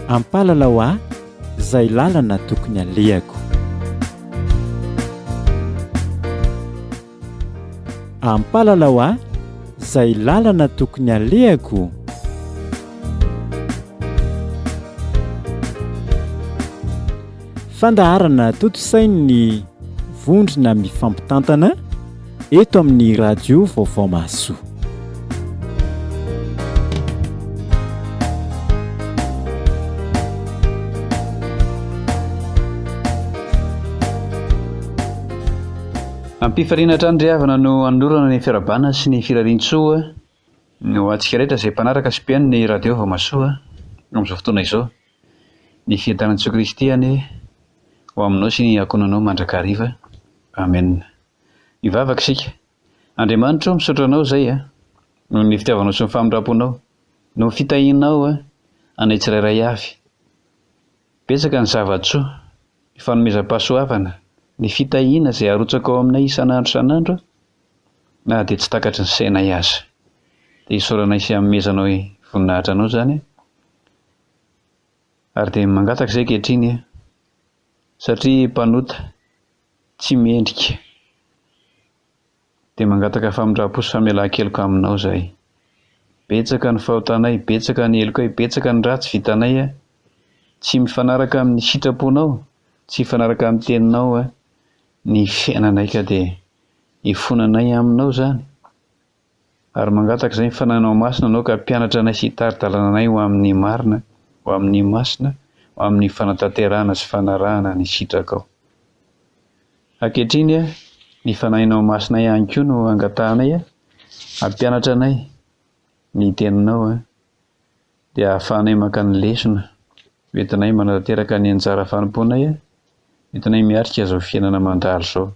Ampalalao ahy izay lalana tokony alehako. Ampalalao ahy izay lalana tokony alehako. Fandaharana tontosain'ny vondrona mifampitantana eto amin'ny Radio Vaovao Mahasoa. Am-pifaliana hatrany ry havana no anolorana ny fiarahabana sy ny firarian-tsoa ho antsika rehetra izay mpanaraka sy mpihaino ny Radio Vao Mahasoa amin'izao fotoana izao. Ny fiadanan'i Jesoa Kristy anie ho aminao sy ny ankohonanao mandrakariva. Amen. Hivavaka isika. Andriamanitra o, misaotra Anao izay a, noho ny fitiavanao sy ny famindram-ponao, noho ny fitahianao a, anay tsirairay avy. Betsaka ny zava-tsoa, ny fanomezam-pahasoavana, ny fitahiana izay arotsakao aminay isan'andro isan'andro na dia tsy takatry ny sainay aza. Dia isaoranay sy anomezanao voninahitra Anao izany. Ary dia mangataka izay ankehitriny, satria mpanota tsy mendrika, dia mangataka famindram-po sy famelan-keloka aminao izahay. Betsaka ny fahotanay, betsaka ny helokay, betsaka ny ratsy vitanay, tsy mifanaraka amin'ny sitraponao, tsy mifanaraka amin'ny teninao ny fiainanay ka dia ifonanay aminao izany. Ary mangataka izay ny Fanahinao Masina anao ka hampianatra anay sy hitari-dalana anay ho amin'ny marina, ho amin'ny masina, ho amin'ny fanatanterahana sy fanarahana ny sitrakao. Ankehitriny, ny Fanahinao Masina ihany koa no angatahanay hampianatra anay ny Teninao, dia hahafahanay maka ny lesona hoentinay manatanteraka ny anjara fanompoanay, hoentinay miatrika izao fiainana mandalo izao.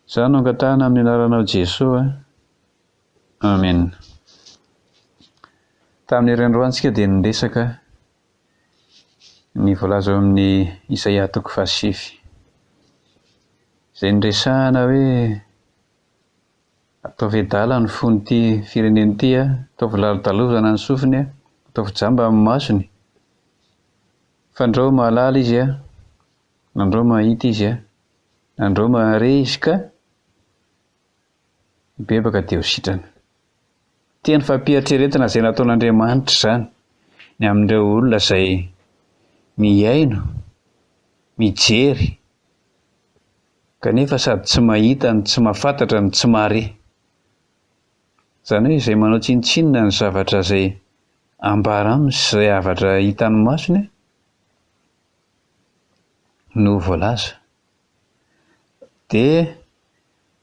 Izany no angatahana amin'ny anaranao Jesoa. Amen. Tamin'ny herinandroany tsika dia niresaka ny voalaza ao amin'ny Isaia toko fahasivy. Izay niresahana hoe ataovy adala ny fon'ity firenena ity, ataovy lalodalovana ny sofiny, ataovy jamba ny masony. Fandrao mahalala izy, nandrao mahita izy. Andreo mahare izy ka hibebaka dia ho sitrana. Teny fampiheritreretana izay nataon'Andriamanitra izany ny amin'ireo olona izay mihaino, mijery, kanefa sady tsy mahita no tsy mahafantatra no tsy mahare. Izany hoe izay manao tsinontsinona ny zavatra izay ambara aminy sy izay zavatra hitan'ny masony no voalaza. Dia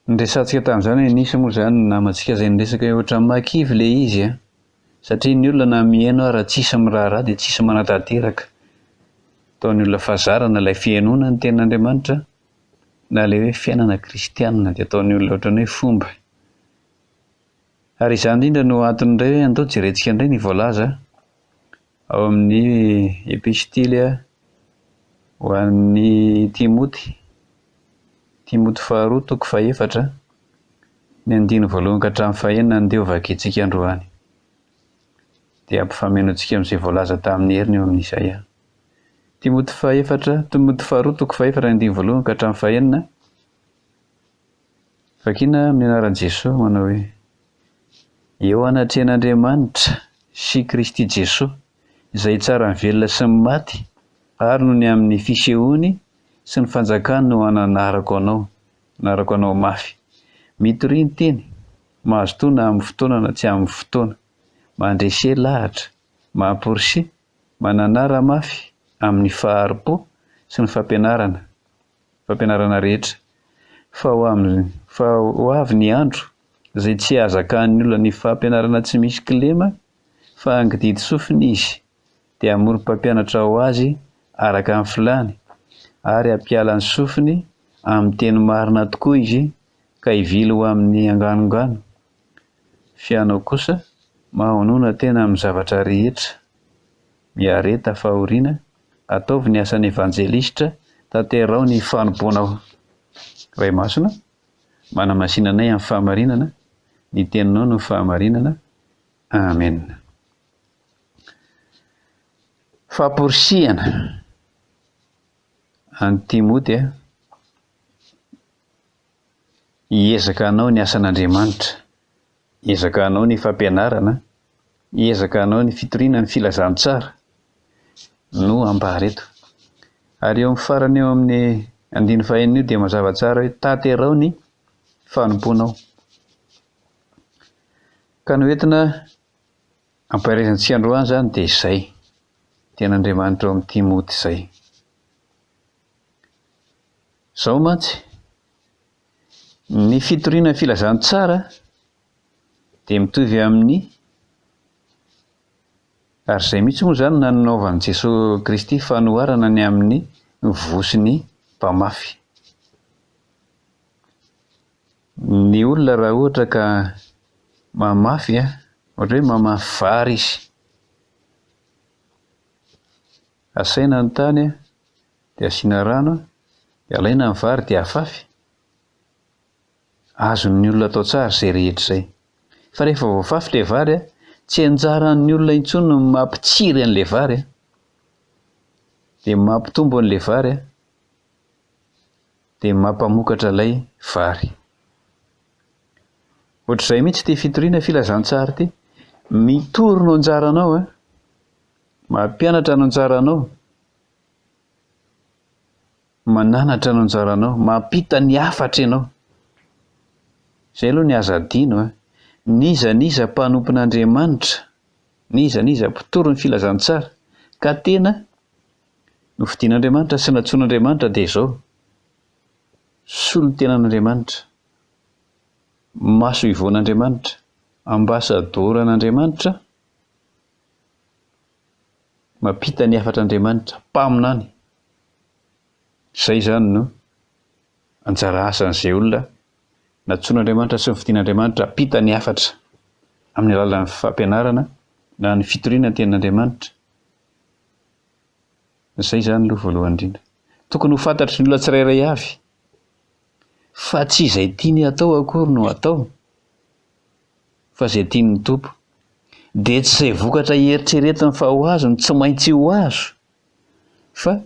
niresahantsika tamin'izany hoe nisy moa izany ny namantsika izay niresaka hoe ohatran'ny mahakivy ilay izy an! Satria ny olona na mihaino ara tsisy miraharaha dia tsisy manatanteraka. Ataon'ny olona fahazarana ilay fihainoana ny tenin'Andriamanitra na ilay hoe fiainana kristianina dia ataon'ny olona ohatran'ny hoe fomba. Ary izany indrindra no antony indray hoe andao jerentsika indray ny voalaza Ao amin'ny Epistily ho an'i Timoty, Timoty faharoa toko fahefatra, ny andininy voalohany ka hatramin'ny fahenina andeha ho vakintsika androany. Dia ampifamenoantsika amin'izay voalaza tamin'ny heriny eo amin'i Isaia. Timoty fahefatra, Timoty faharoa toko fahefatra, ny andininy voalohany ka hatramin'ny fahenina. Vakina amin'ny anaran'i Jesoa manao hoe, Eo anatrehan'Andriamanitra sy Kristy Jesoa, izay hitsara ny velona sy ny maty, ary noho ny amin'ny fisehoany sy ny fanjakany no ananarako anao, anarako anao mafy. Mitoria ny teny, mazotoa na amin'ny fotoana na tsy amin'ny fotoana, mandrese lahatra, mamporisia, mananara mafy amin'ny fahari-po sy ny fampianarana. fampianarana rehetra, fa ho amin'ny fa ho avy ny andro izay tsy hahazakan'ny olona ny fampianarana tsy misy kilema fa hangididy sofina izy dia hamory mpampianatra ho azy araka ny filany ary hampiala ny sofiny amin'ny teny marina tokoa izy ka hivily ho amin'ny anganongano f'ianao kosa mahonona tena amin'ny zavatra rehetra Miareta fahoriana, ataovy ny asan'ny evanjelistra, tanteraho ny fanompoanao. Ray Masina, manamasina anay amin'ny fahamarinana, ny Teninao no fahamarinana. Amen. Famporisihana an'i Timoty hiezaka hanao ny asan'Andriamanitra, hiezaka hanao ny fampianarana, hiezaka hanao ny fitoriana ny filazantsara no ambara eto. Ary eo amin'ny farany eo amin'ny andininy fahenina io dia mazava tsara hoe tanterao ny fanompoanao. Ka ny hoentina ampaherezantsika androany izany dia izay, tenin'Andriamanitra ao amin'i Timoty izay. Izao mantsy, ny fitoriana ny filazantsara dia mitovy amin'ny, ary izay mihitsy moa izany nanaovan'i Jesoa Kristy fanoharana ny amin'ny vosin'ny mpamafy. Ny olona raha ohatra ka mamafy an, ohatra hoe mamafy vary izy, asaina ny tany an, dia asiana rano an, dia alaina ny vary dia afafy, azon'ny olona atao tsara izay rehetra izay. Fa rehefa voafafy ilay vary an, tsy anjaran'ny olona intsony ny mampitsiry an'ilay vary an, dia mampitombo an'ilay vary an, dia mampamokatra ilay vary. Ohatr'izay mihitsy ity fitoriana filazantsara ity. Mitory no anjaranao an, mampianatra no anjaranao, mananatra no anjaranao, mampita ny hafatra ianao. Izay aloha ny aza adino an. N'iza n'iza mpanompon'Andriamanitra, n'iza n'iza mpitory ny filazantsara, ka tena Nofidin'Andriamanitra sy nantsoin'Andriamanitra dia izao, solontenan'Andriamanitra, maso ivoan'Andriamanitra, ambasadaoran'Andriamanitra, mampita ny hafatr'Andriamanitra, mpaminany. Izay izany no anjara asan'izay olona nantsoin'Andriamanitra sy nofidin'Andriamanitra hampita ny hafatra amin'ny alalan'ny fampianarana na ny fitoriana ny tenin'Andriamanitra. Izay izany aloha voalohany indrindra. Tokony ho fantatry ny olona tsirairay avy fa tsy izay tiany hatao akory no atao fa izay tian'ny Tompo. Dia tsy izay vokatra eritreretiny fa ho azo no tsy maintsy ho azo fa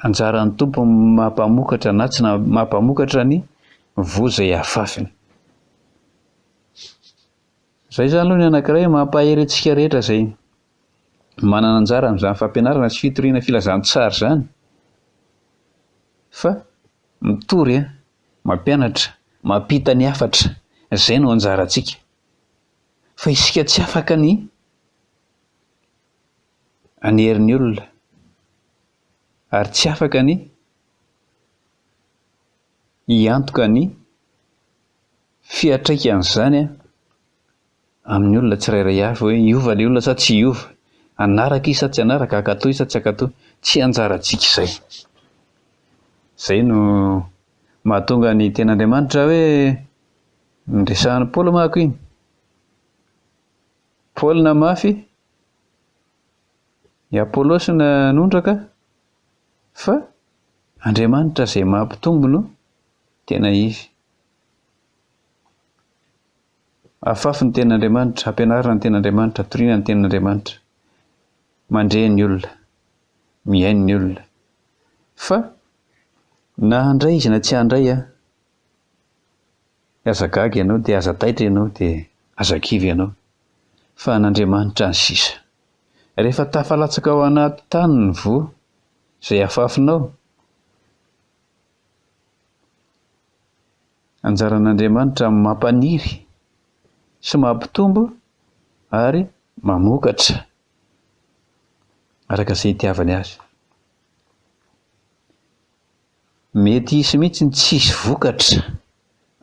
anjaran'ny Tompo ny mampamokatra na tsy mampamokatra ny voa izay afafiny. Izay izany aloha ny anankiray mampahery antsika rehetra izay manana anjara amin'izany fampianarana sy fitoriana filazantsara izany fa mitory, mampianatra, mampita ny hafatra, izay no anjarantsika. Fa isika tsy afaka ny hanery ny olona ary tsy afaka ny hiantoka ny fiantraikan'izany amin'ny olona tsirairay avy hoe hiova ilay olona sa tsy hiova, hanaraka izy sa tsy hanaraka, hankatò izy sa tsy hankatò, tsy anjarantsika izay. Izay no mahatonga ny tenin'Andriamanitra hoe niresahan'i Paoly manko iny. Paoly namafy, i Apolosy nanondraka fa Andriamanitra izay mampitombo no tena izy. Afafy ny tenin'Andriamanitra, ampianarina ny tenin'Andriamanitra, torina ny tenin'Andriamanitra. Mandre ny olona, mihaino ny olona. Fa na handray izy na tsy handray an, aza gaga ianao dia aza taitra ianao dia aza kivy ianao fa an'Andriamanitra ny sisa. Rehefa tafalatsaka ao anaty tany ny voa izay afafinao, Anjaran'Andriamanitra ny mampaniry sy mampitombo ary mamokatra araka izay itiavany azy. Mety hisy mihitsy ny tsy hisy vokatra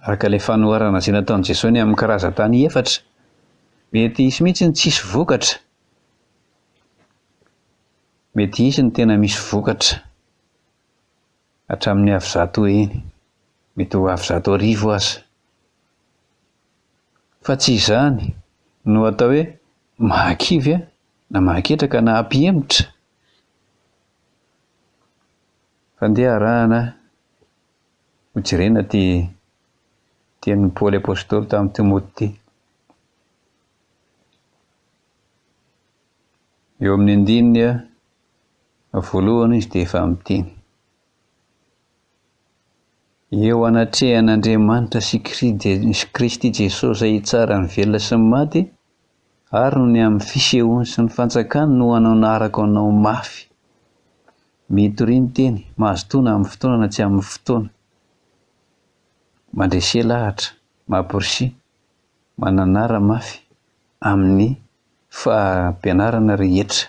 araka ilay fanoharana izay nataon'i Jesoa ny amin'ny karazan-tany efatra. Mety hisy mihitsy ny tsy hisy vokatra. Mety hisy ny tena misy vokatra. Hatramin'ny avo zato heny, mety ho avo 1100 aza. Fa tsy izany no atao hoe mahakivy na mahaketraka na hampihemotra. Fa ndeha arahana hojerena ity tenin'i Paoly Apostoly tamin'i Timoty ity. Eo amin'ny andininy voalohany izy dia efa miteny. Eo anatrehan'Andriamanitra sy Kristy Jesosy izay hitsara ny velona sy ny maty, ary noho ny amin'ny fisehoany sy ny fanjakany no hananarako anao mafy. Mitoria ny teny, mazotoa na amin'ny fotoana na tsy amin'ny fotoana. Mandrese lahatra, mamporisia, mananara mafy amin'ny fampianarana rehetra.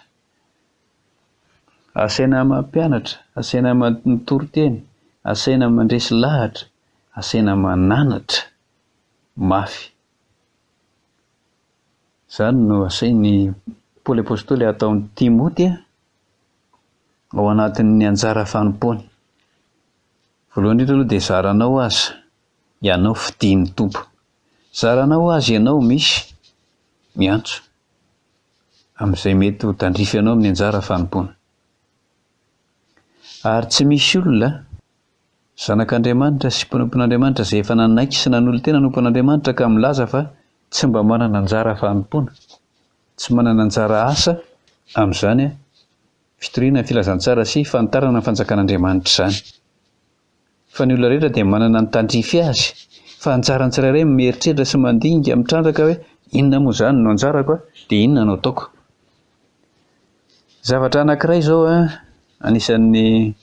Asaina mampianatra, asaina mitory teny, asaina mandresy lahatra, asaina mananatra mafy. Izany no asain'i Paoly Apostoly ataon'i Timoty ao anatin'ny anjara fanompoany. Voalohany indrindra aloha dia zaranao aza ianao fidin'ny Tompo. Zaranao aza ianao misy miantso. amin'izay mety ho tandrify anao amin'ny anjara fanompoana. Ary tsy misy olona, zanak'Andriamanitra sy mpanompon'Andriamanitra izay efa nanaiky sy nanolo-tena hanompo an'Andriamanitra ka milaza fa tsy mba manana anjara fanompoana, tsy manana anjara asa amin'izany fitoriana ny filazantsara sy fanitarana ny fanjakan'Andriamanitra izany. Fa ny olona rehetra dia manana ny tandrify azy, fa anjaran'ny tsirairay no mieritreritra sy mandinika, mitrandraka hoe inona moa izany no anjarako a, dia inona no ataoko. Zavatra anankiray izao a, anisan'ny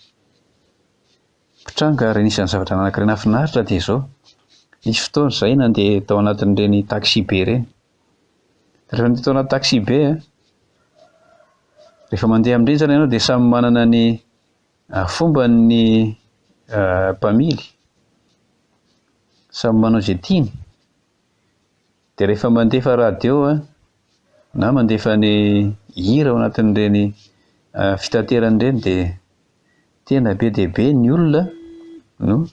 mpitranga ary anisan'ny zavatra anankiray nahafinaritra dia izao, nisy fotoana izahay nandeha tao anatin'ireny taxi be ireny. Rehefa nandeha tao anaty taxi be a, rehefa mandeha amin'ireny izany ianao dia samy manana ny Fomban'ny mpamily, samy manao izay tiany, dia rehefa mandefa radio na mandefa ny hira ao anatin'ireny fitaterana ireny dia tena be dia be ny olona no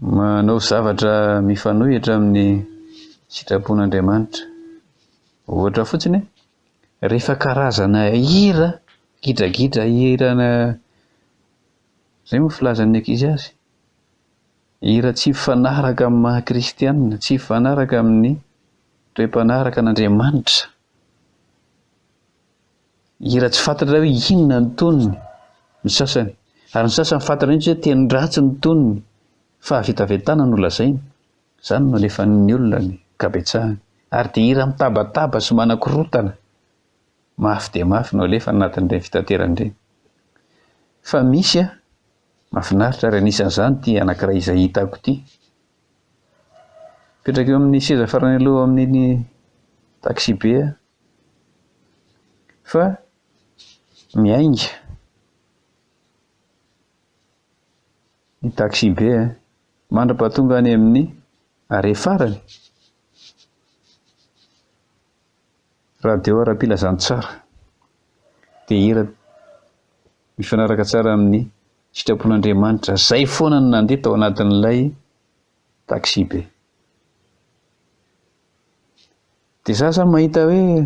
manao zavatra mifanohitra amin'ny sitrapon'Andriamanitra. Ohatra fotsiny. Rehefa karazana hira, gidragidra hirana, zay moa filazan'ny ankizy azy, hira tsy mifanaraka amin'ny maha kristianina, tsy mifanaraka amin'ny toe-panaraka an'Andriamanitra, hira tsy fantatra hoe inona ny tonony ny sasany, ary ny sasany fantatra mihitsy hoe teny ratsy ny tonony, fahavetavetana no lazainy. Izany no alefan'ny olona ny ankabetsahany. Ary dia hira mitabataba sy manakorontana mafy dia mafy no alefa anatin'ireny fitaterana ireny. Fa misy an, mahafinaritra ary anisan'izany ity anankiray izay hitako ity. Mipetraka eo amin'ny seza farany aloha amin'iny taxi-be aho. Fa miainga ny taxi-be an. Mandra-pahatonga any amin'ny arrêt farany, radio ara-pilazantsara dia hira mifanaraka tsara amin'ny sitrapon'Andriamanitra. Izay foana no nandeha tao anatin'ilay taxi-be. Dia za zany mahita hoe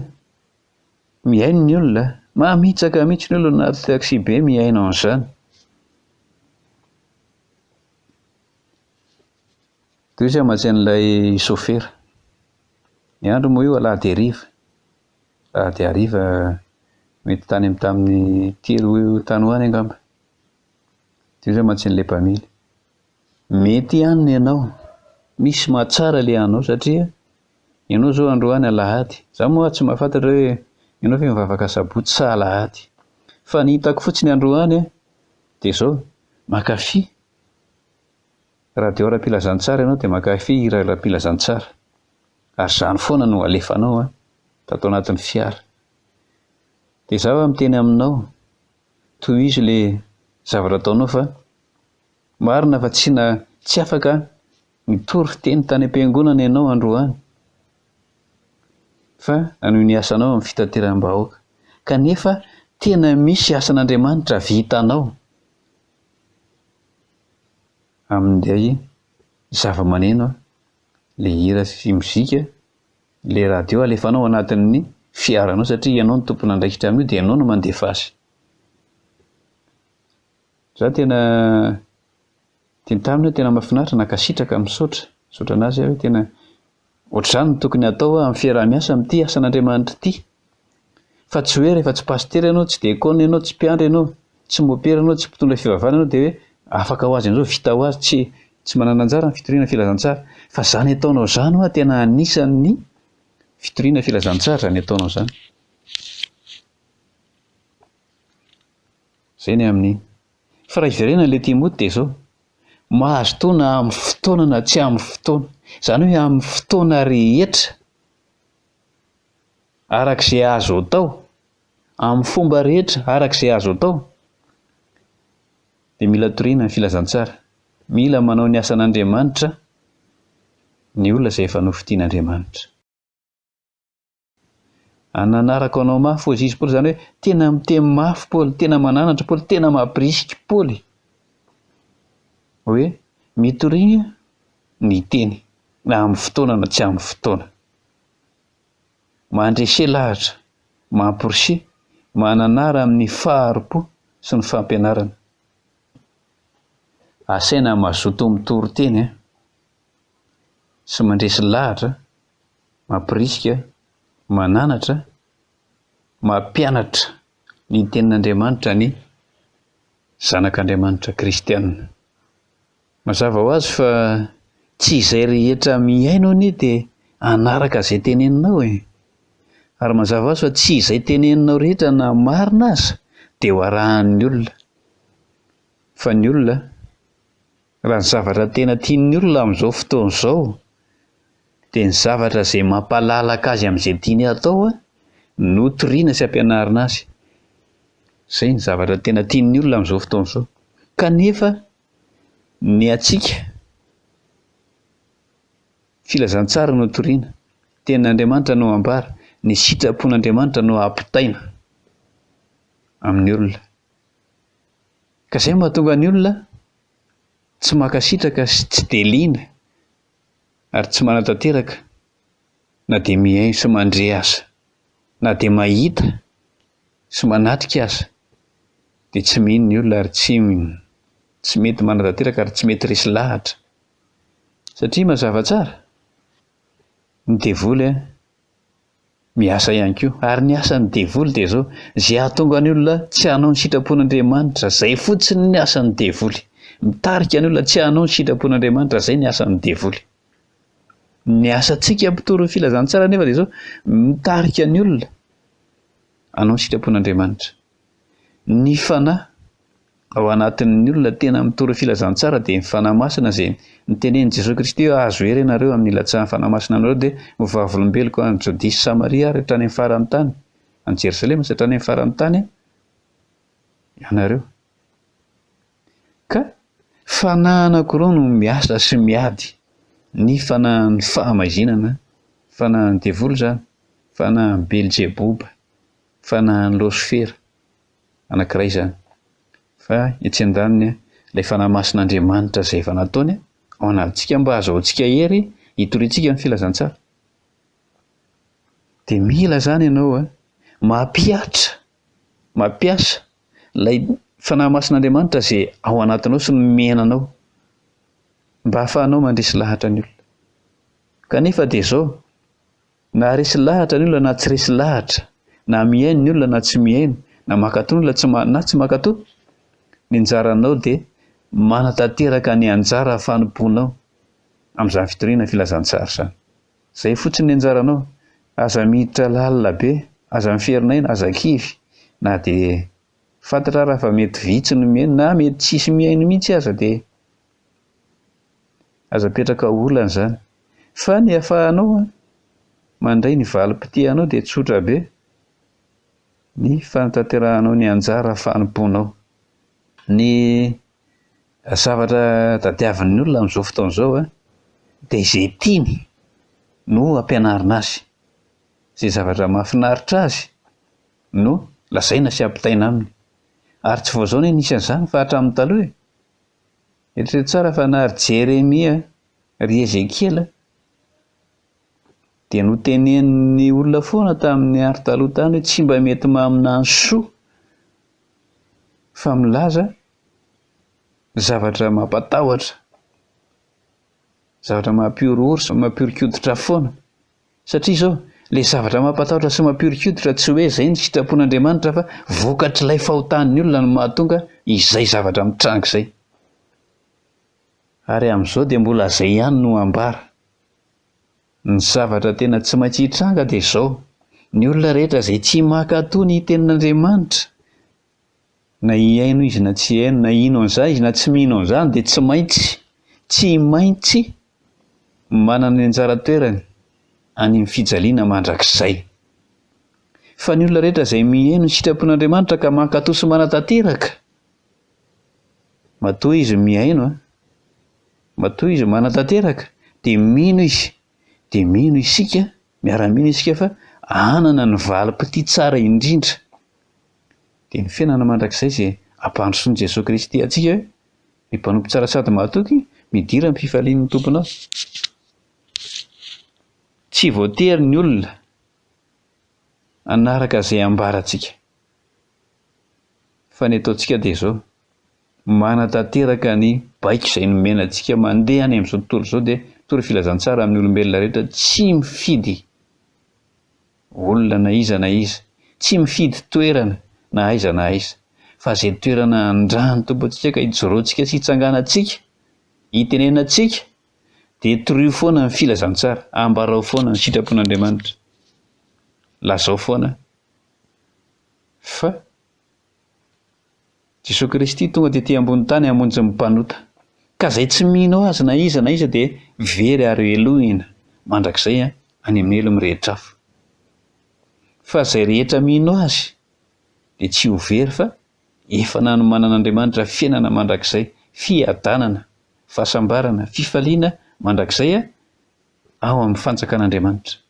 mihaino ny olona, mamitsaka mihitsy ny olona anaty taxi-be mihaino an'izany. Toy izay mantsy an'ilay sôfera. Ny andro moa io alahady hariva, alahady hariva mety tany amin'ny tamin'ny telo tany ho any angamba. Toy izay mantsy an'ilay mpamily. Mety ihany ny anao, misy mahatsara ilay anao satria ianao izao androany alahady, izaho moa tsy mahafantatra hoe ianao ve mivavaka sabotsy sa alahady. Fa ny hitako fotsiny androany dia izao, mankafy Radio ara-pilazantsara ianao dia mankafy hira ara-pilazantsara. Ary izany foana no alefanao an, tato anatin'ny fiara. Dia izaho miteny aminao, tohizo ilay zavatra ataonao fa marina fa tsy na tsy afaka nitory teny tany am-piangonana ianao androany fa nanohy ny asanao amin'ny fitateram-bahoaka. Kanefa tena misy asan'Andriamanitra vitanao. Amin'ilay zava-maneno, ilay hira sy mozika, ilay radio alefanao anatin'ny fiaranao satria ianao no tompon'andraikitra amin'io dia ianao no mandefa azy. Za tena teny taminy hoe tena mahafinaritra, nankasitraka, misaotra, misaotra an'azy aho hoe tena ohatr'izany no tokony hatao amin'ny fiaraha-miasa amin'ity asan'Andriamanitra ity. Fa tsy hoe rehefa tsy pasitera ianao, tsy diakona ianao, tsy mpiandry ianao, tsy mopera ianao, tsy mpitondra fivavahana ianao dia hoe afaka ho azy amin'izao, vita ho azy, tsy tsy manana anjara ny fitoriana filazantsara. Fa izany ataonao izany hoa tena anisan'ny fitoriana filazantsara izany ataonao izany. Izay ny amin'iny. Fa raha hiverenana ilay Timoty dia izao, mahazotoa na amin'ny fotoana na tsy amin'ny fotoana. Izany hoe amin'ny fotoana rehetra, araka izay azo atao, amin'ny fomba rehetra araka izay azo atao, dia mila toriana ny filazantsara. Mila manao ny asan'Andriamanitra ny olona izay efa nofidin'Andriamanitra. Ananarako anao mafy hozy izy Paoly, izany hoe tena miteny mafy Paoly, tena mananatra Paoly, tena mampirisika Paoly hoe mitoria ny teny na amin'ny fotoana na tsy amin'ny fotoana. Mandrese lahatra, mamporisih, mananara amin'ny fahari-po sy ny fampianarana. Asaina mazoto mitory teny sy mandresy lahatra, mampirisika, mananatra, mampianatra ny tenin'Andriamanitra ny zanak'Andriamanitra kristiana. Mazava ho azy fa tsy izay rehetra mihaino anie dia hanaraka izay teneninao e! Ary mazava ho azy fa tsy izay teneninao rehetra na marina aza dia ho arahan'ny olona. Fa ny olona, raha ny zavatra tena tian'ny olona amin'izao fotoana izao dia ny zavatra izay mampalalaka azy amin'izay tiany hatao no toriana sy ampianarina azy. Izay ny zavatra tena tian'ny olona amin'izao fotoana izao. Kanefa Ny antsika, filazantsara no toriana, tenin'Andriamanitra no ambara, ny sitrapon'Andriamanitra no ampitaina amin'ny olona. Ka izay no mahatonga ny olona tsy mankasitraka sy tsy dia liana ary tsy manatanteraka na dia mihaino sy mandre aza, na dia mahita sy manatrika aza dia tsy mino ny olona ary tsy tsy mety manatanteraka ary tsy mety resy lahatra satria mazava tsara ny devoly a miasa ihany koa ary ny asan'ny devoly dia izao izay hahatonga ny olona tsy hanao ny sitrapon'Andriamanitra izay fotsiny ny asan'ny devoly mitarika ny olona tsy hanao ny sitrapon'Andriamanitra izay ny asan'ny devoly ny asantsika mpitory ny filazantsara nefa dia izao mitarika ny olona hanao ny sitrapon'Andriamanitra. Ny Fanahy ao anatin'ny olona tena mitory filazantsara dia ny Fanahy Masina izay nitenenin'i Jesoa Kristy hoe azo hery ianareo amin'ny ilatsahan'ny Fanahy Masina anareo dia ho vavolombeloko any Jodia sy Samaria ary hatrany amin'ny faran'ny tany, any Jerosalema sy hatrany amin'ny faran'ny tany ianareo. Ka fanahy anankiroa no miasa sy miady, ny fanahin'ny fahamaizinana, fanahin'ny devoly izany, fanahin'i Belzeboba, fanahin'i Losifera, anankiray izany. Fa etsy andaniny ilay Fanahy Masin'Andriamanitra izay efa nataony ao anatintsika mba hahazoantsika hery hitoriantsika ny filazantsara. Dia mila izany ianao mampihatra, mampiasa Ilay Fanahy Masin'Andriamanitra izay ao anatinao sy nomena anao mba hahafahanao mandresy lahatra ny olona. Kanefa dia izao, na resy lahatra ny olona na tsy resy lahatra, na mihaino ny olona na tsy mihaino, na mankatò ny olona tsy na tsy mankatò, ny anjaranao dia manatanteraka ny anjara fanompoanao amin'izany fitoriana filazantsara izany. Izay fotsiny ny anjaranao. Aza miditra lalina be, aza miferinaina, aza kivy, na dia fantatra ara fa mety vitsy no mihaino na mety tsisy mihaino mihitsy aza dia aza apetraka ho olana izany. Fa ny ahafahanao mandray ny valim-pitiahanao dia tsotra be ny fanatanterahanao ny anjara fanompoanao. Ny Zavatra tadiavin'ny olona amin'izao fotoana izao dia izay tiany no ampianarina azy. Izay zavatra mahafinaritra azy no lazaina sy ampitaina aminy. Ary tsy vao izao anie nisy an'izany fa hatramin'ny taloha e! Eritrereto tsara fa na ry Jeremia, ry Ezekiela dia notenenin'ny olona foana tamin'ny andro taloha tany hoe tsy mba mety maminany soa fa milaza zavatra mampatahotra, zavatra mampihorohoro sy mampihoron-koditra foana. Satria izao, Ilay zavatra mampatahotra sy mampihoron-koditra tsy hoe izay ny sitrapon'Andriamanitra fa vokatr'ilay fahotan'ny olona no mahatonga izay zavatra mitranga izay. Ary amin'izao dia mbola izay ihany no ambara. Ny zavatra tena tsy maintsy hitranga dia izao, ny olona rehetra izay tsy mankatò ny tenin'Andriamanitra, na hihaino izy na tsy hihaino, na hino an'izany izy na tsy mino an'izany dia tsy maintsy, tsy maintsy manana ny anjara toerany any amin'ny fijaliana mandrakizay. Fa ny olona rehetra izay mihaino ny sitrapon'Andriamanitra ka mankatò sy manatanteraka, matoa izy mihaino an, matoa izy manatanteraka dia mino izy, dia mino isika, miara-mino isika fa hanana ny valim-pitia tsara indrindra. Dia ny fiainana mandrakizay izay ampandrosoan'i Jesoa Kristy antsika hoe, Ry mpanompo tsara sady mahatoky, midira amin'ny fifalian'ny Tomponao. Tsy voatery ny olona hanaraka izay ambarantsika. Fa ny ataontsika dia izao, manatanteraka ny baiko izay nomena antsika mandeha any amin'izao tontolo izao dia mitory filazantsara amin'ny olombelona rehetra tsy mifidy olona na iza na iza, tsy mifidy toerana na aiza na aiza, fa izay toerana andrahan'ny Tompo antsika ka ijoroantsika sy itsanganantsika, itenenantsika, dia torio foana ny filazantsara, ambarao foana ny sitrapon'Andriamanitra, lazao foana fa Jesoa Kristy tonga tety ambony tany hamonjy ny mpanota. Ka izay tsy mino Azy na iza na iza dia very ary helohina mandrakizay any amin'ny helo mirehitra afo. Fa izay rehetra mino Azy dia tsy ho very fa efa nanomanan'Andriamanitra fiainana mandrakizay, fiadanana, fahasambarana, fifaliana mandrakizay ao amin'ny fanjakan'Andriamanitra.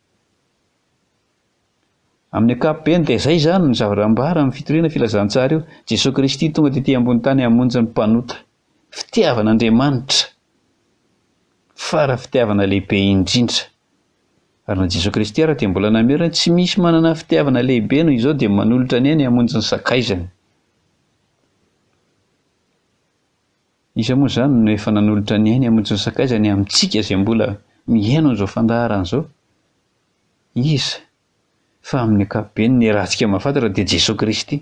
Amin'ny ankapobeny dia izay izany no zavatra ambara amin'ny fitoriana filazantsara io, Jesoa Kristy tonga tety ambony tany hamonjy ny mpanota. Fitiavan'Andriamanitra, fara fitiavana lehibe indrindra. Ary na Jesoa Kristy ara dia mbola namerina hoe tsy misy manana fitiavana lehibe noho izao dia manolotra ny ainy hamonjy ny sakaizany. Iza moa izany no efa nanolotra ny ainy hamonjy ny sakaizany amintsika izay mbola mihaino an'izao fandaharana izao? Iza? Fa amin'ny ankapobeny ny ratsika mahafantatra dia Jesoa Kristy.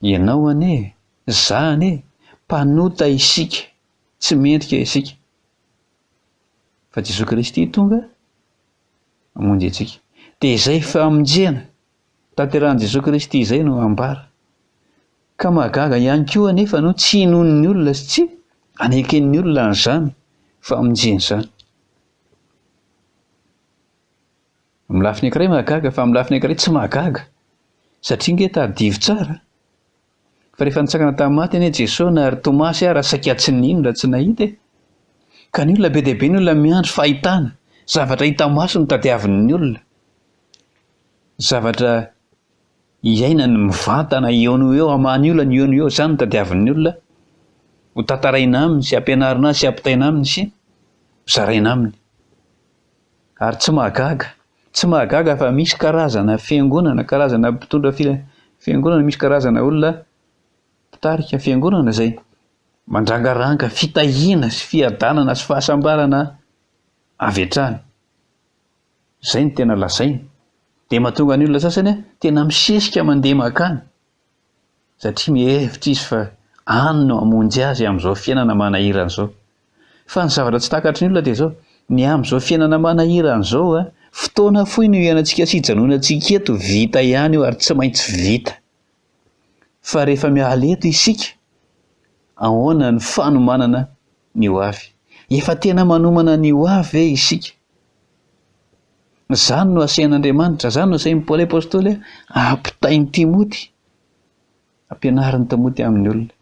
Ianao anie, za anie, mpanota isika, tsy mendrika isika. Fa Jesoa Kristy tonga hamonjy antsika. Dia izay famonjena tanterahin'i Jesoa Kristy izay no ambara. Ka mahagaga ihany koa anefa no tsy inoan'ny olona sy tsy aneken'ny olona an'izany famonjena izany. Amin'ny lafiny ankiray mahagaga fa amin'ny lafiny ankiray tsy mahagaga. Satria nge tadidio tsara fa rehefa nitsangana tamin'ny maty anie Jesoa na ry Tomasy ara saika tsy nino raha tsy nahita e. Ka ny olona be dia be ny olona miandry fahitana, zavatra hita maso no tadiavin'ny olona. Zavatra iainany mivantana eo no eo, hamaha ny olana eo no eo, izany no tadiavin'ny olona ho tantaraina aminy sy ampianarina azy sy ampitaina aminy sy zaraina aminy. Ary tsy mahagaga, tsy mahagaga fa misy karazana fiangonana, karazana mpitondra fiangonana, misy karazana olona mpitarika fiangonana izay mandrangaranga fitahiana sy fiadanana sy fahasambarana avy hatrany. Izay no tena lazainy. Dia mahatonga ny olona sasany tena misesika mandeha mankany satria mihevitra izy fa any no hamonjy azy amin'izao fiainana manahirana izao. Fa ny zavatra tsy takatry ny olona dia izao, ny amin'izao fiainana manahirana izao, fotoana fohy no iainantsika sy ijanonantsika eto, vita ihany io ary tsy maintsy vita. Fa rehefa miala eto isika, ahoana ny fanomanana ny ho avy? Efa tena manomana ny ho avy ve isika? Izany no asain'Andriamanitra, izany no asain'i Paoly Apostoly ampitain'i Timoty, ampianarin'i Timoty amin'ny olona.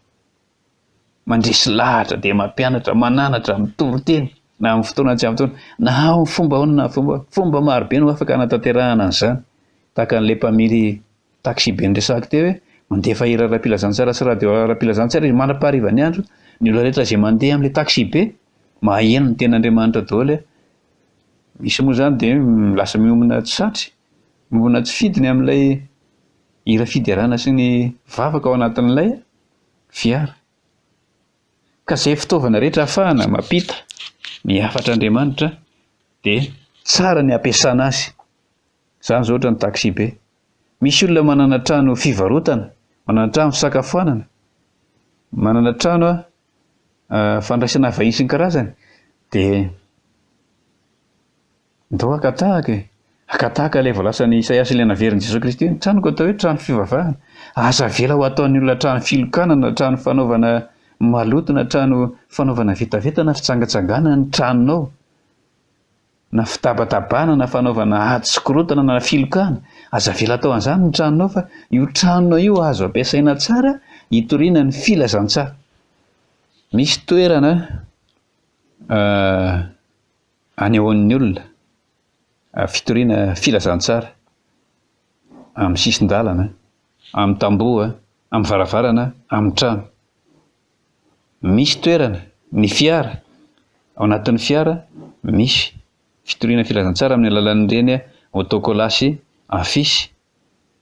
Mandresy lahatra dia mampianatra, mananatra, mitory teny na amin'ny fotoana tsy amin'ny fotoana, na amin'ny fomba ahoana na fomba, fomba marobe no afaka hanatanterahana an'izany. Tahaka an'ilay mpamily taxi-be niresahako teo hoe mandefa hira ara-pilazantsara sy radio ara-pilazantsara izy mandra-paharivan'ny andro, ny olona rehetra izay mandeha amin'ilay taxi-be maheno ny tenin'Andriamanitra daholo. Misy moa izany dia lasa miombona tsy satry, miombona tsy fidiny amin'ilay hira fiderana sy ny vavaka ao anatin'ilay fiara. Ka izay fitaovana rehetra ahafahana mampita ny hafatr'Andriamanitra dia tsara ny hampiasana azy. Izany izao ohatra ny taxi-be. Misy olona manana trano fivarotana, manana trano fisakafoanana, manana trano fandraisana vahiny sy ny karazany, dia ndao haka tahaka e! Haka tahaka ilay voalazan'i Isaia sy ilay naverin'i Jesoa Kristy hoe ny tranoko atao hoe trano fivavahana. Aza avela ho ataon'ny olona trano filokana na trano fanaovana maloto na trano fanaovana vetaveta na fijangajangana ny tranonao. Na fitabatabana na fanaovana ady sy korontana na filokana, aza avela atao an'izany ny tranonao fa io tranonao io azo ampiasaina tsara hitoriana ny filazantsara. Misy toerana anehoan'ny olona fitoriana filazantsara amin'ny sisin-dalana, amin'ny tamboho, amin'ny varavarana, amin'ny trano. Misy toerana, ny fiara, ao anatin'ny fiara misy fitoriana filazantsara amin'ny alalan'ireny autocollant sy affiche,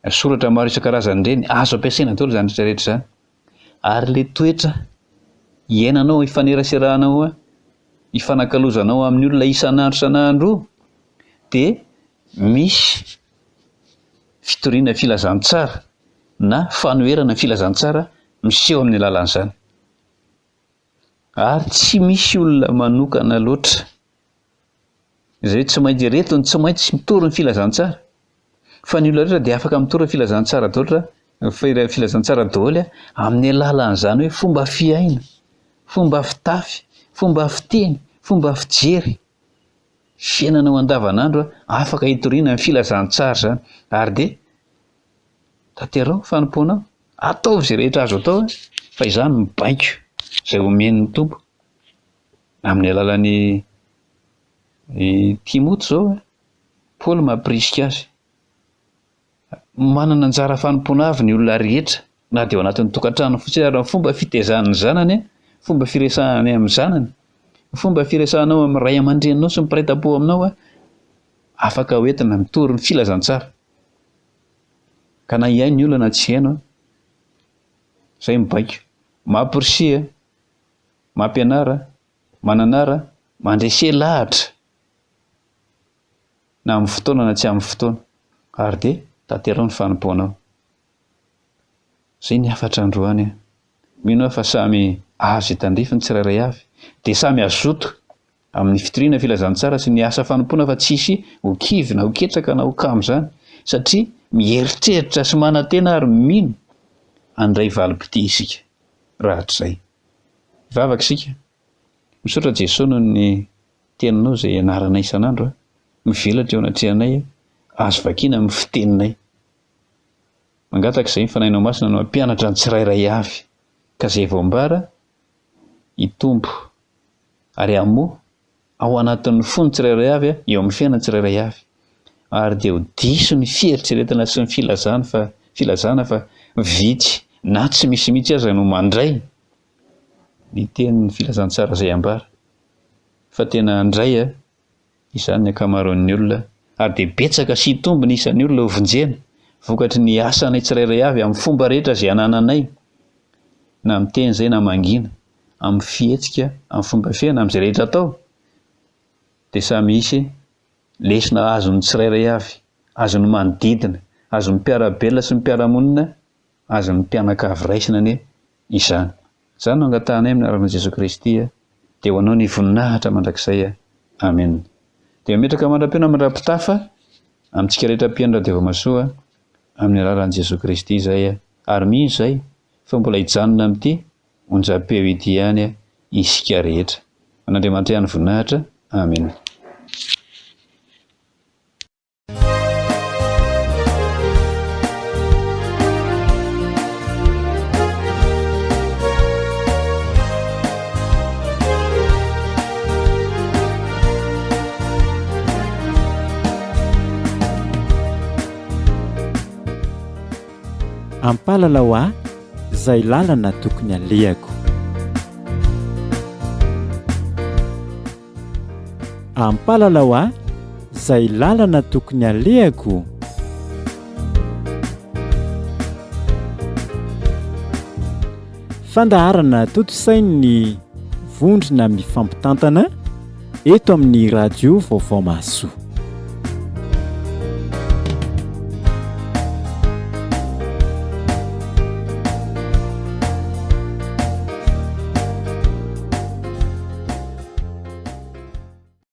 soratra maro isan-karazany ireny, azo ampiasaina daholo izany rehetra rehetra izany. Ary ilay toetra iainanao, ifaneraseranao, ifanakalozanao amin'ny olona isan'andro isan'andro dia misy fitoriana filazantsara na fanoherana filazantsara miseho amin'ny alalan'izany. Ary tsy misy olona manokana loatra izay hoe tsy maintsy ireto no tsy maintsy mitory ny filazantsara. Fa ny olona rehetra dia afaka mitory ny filazantsara daholo raha filazantsara daholo amin'ny alalan'izany hoe fomba fiaina, fomba fitafy, fomba fiteny, fomba fijery. Fiainanao andavanandro afaka hitoriana ny filazantsara izany. Ary dia tanteraho ny fanompoanao. Ataovy izay rehetra azo atao fa izaho no mibaiko izay omen'ny Tompo amin'ny alalan'i Timoty izao, Paoly mampirisika azy. Manana anjara fanompoana avy ny olona rehetra na dia ao anatin'ny tokantrano fotsiny ary ny fomba fitezany ny zanany, fomba firesahany amin'ny zanany, ny fomba firesahanao amin'ny ray aman-dreninao sy ny mpiray tampo aminao, afaka hoentina mitory ny filazantsara. Ka na hihaino ny olona na tsy hihaino, izay mibaiko. Mamporisiha, mampianara, mananara, mandrese lahatra na amin'ny fotoana na tsy amin'ny fotoana ary dia tanteraho ny fanompoanao. Izay ny hafatra androany an. Mino aho fa samy azo hitandrify ny tsirairay avy, dia samy hazoto amin'ny fitoriana filazantsara sy ny asa fanompoana fa tsy hisy ho kivy na ho ketraka na ho kamo izany satria mieritreritra sy manantena ary mino handray valim-pitia isika rahatrizay. Hivavaka isika. Misaotra Jesoa noho ny teninao izay ianaranay isan'andro, mivelatra eo anatrehanay, azo vakiana amin'ny fiteninay. Mangataka izay ny Fanahinao Masina no hampianatra ny tsirairay avy ka izay voambara hitombo ary hamoa ao anatin'ny fony tsirairay avy eo amin'ny fiainany tsirairay avy ary dia ho diso ny fieritreretana sy ny filazana fa filazana fa vitsy na tsy misy mihitsy aza no mandray ny tenin'ny filazantsara izay ambara fa tena handray izany ny ankamaroan'ny olona ary dia betsaka sy hitombo ny isan'ny olona hovonjena vokatry ny asanay tsirairay avy amin'ny fomba rehetra izay anananay na miteny izay na mangina amin'ny fihetsika amin'ny fomba fiaina amin'izay rehetra atao dia samy hisy lesona azon'ny tsirairay avy azon'ny manodidina azon'ny mpiara-belona sy ny mpiara-monina azon'ny mpianakavy raisina anie izany. Izany no angatahanay amin'ny anaran'i Jesoa Kristy, dia ho Anao ny voninahitra mandrakizay. Amena. Dia mametraka mandra-peo na mandra-pitafa amintsika rehetra mpihaino Radio Vamasoa amin'ny alalan'i Jesoa Kristy izay, ary mino izay fa mbola hijanona amin'ity onjam-peo ity ihany isika rehetra. An'Andriamanitra ihany voninahitra. Amena. Ampalalao ahy izay lalana tokony alehako. Ampalalao ahy zay lalana tokony alehako. Fandaharana tontosain'ny vondrona mifampitantana eto amin'ny radio Vaovao Mahasoa.